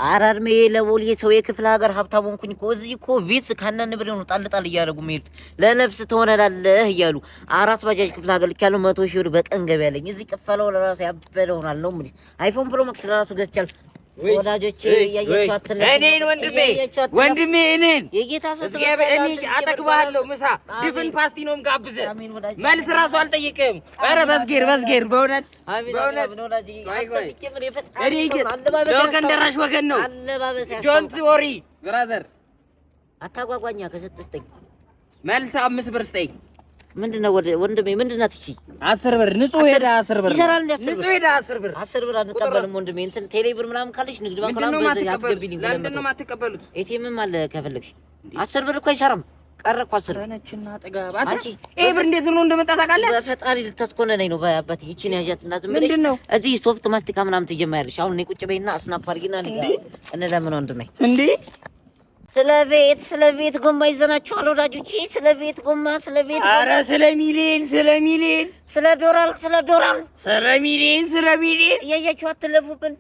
ኧረ እድሜ ለቦሌ ሰው፣ የክፍለ ሀገር ሀብታም ሆንኩኝ እኮ። እዚህ እኮ ቪትስ ከነ ንብሬ ነው ጣል ጣል እያደረጉ የሚሄዱት፣ ለነፍስ ትሆነላለህ እያሉ። አራት ባጃጅ ክፍለ ሀገር ልክ ያለው 100,000 ብር በቀን ገቢ ያለኝ። እዚህ ቅፈለው ለራሱ ያበደ ሆናል ነው የምልሽ። iPhone Pro Max ለራሱ ገዝቻለሁ። ወዳጆቼ፣ እያያችሁ አትለፉ። እኔን ወንድሜ፣ እያያችሁ አትለፉ። ወንድሜ እኔን የጌታ ሰው እግዚአብሔር እኔ አጠግብሃለሁ። ምሳ ድፍን ፓስቲ ነው የምጋብዝህ። አሜን ወዳጄ። መልስ ራሱ አልጠይቅህም። ኧረ በዝጌር በዝጌር በእውነት አሜን። በእውነት። አሜን ወዳጄ። ቆይ አንተ ቆይ። ሲጀምር የፈጣሪ እኔ ሰው ግን ነው። አለባበስ ለወገን ያስታውቃል። ደራሽ ወገን ነው። አለባበስ Don't ያስታውቃል። worry, brother። አታጓጓኛ፣ ከሰጠህ ስጠኝ። መልስ 5 ብር ስጠኝ። ምንድን ነው ወንድሜ? ምንድን ናት ይቺ? 10 ብር ንጹህ ሄዳ 10 ብር ነው። ይሰራል እንዴ 10 ብር? ንጹህ ሄዳ 10 ብር። 10 ብር አንቀበልም ወንድሜ። እንትን ቴሌ ብር ምናምን ካለሽ ንግድ ባንክ ምንድን ነው ምናምን በዚህ የማትቀበሉት? አስገቢልኝ። ለምንድን 200 ነው የማትቀበሉት? ATM ም አለ ከፈለግሽ። 10 ብር እኮ አይሰራም። ቀረ እኮ 10 ብር። ረነችና ጥጋብ አንተ። አንቺ ይሄ ብር እንዴት ነው እንደመጣ ታውቃለህ? በፈጣሪ ልታስኮነነኝ ነው። በአባቴ ይቺን ያዣት እና ዝም ብለሽ ምንድን ነው? እዚህ ሶፍት ማስቲካ ምናምን ትጀምሪያለሽ። አሁን እኔ ቁጭ በይና snap አድርጊና እኔ ጋር እንለምን ወንድሜ። እንዴ? ስለ ቤት፣ ስለ ቤት ጎማ ይዘናችኋል ወዳጆቼ። ስለ ቤት ጎማ፣ ስለ ቤት ጎማ፣ ኧረ ስለ ሚሊዮን፣ ስለ ሚሊዮን፣ ስለ ዶላር፣ ስለ ዶላር፣ ስለ ሚሊዮን፣ ስለ ሚሊዮን። እያያችሁ አትለፉብን።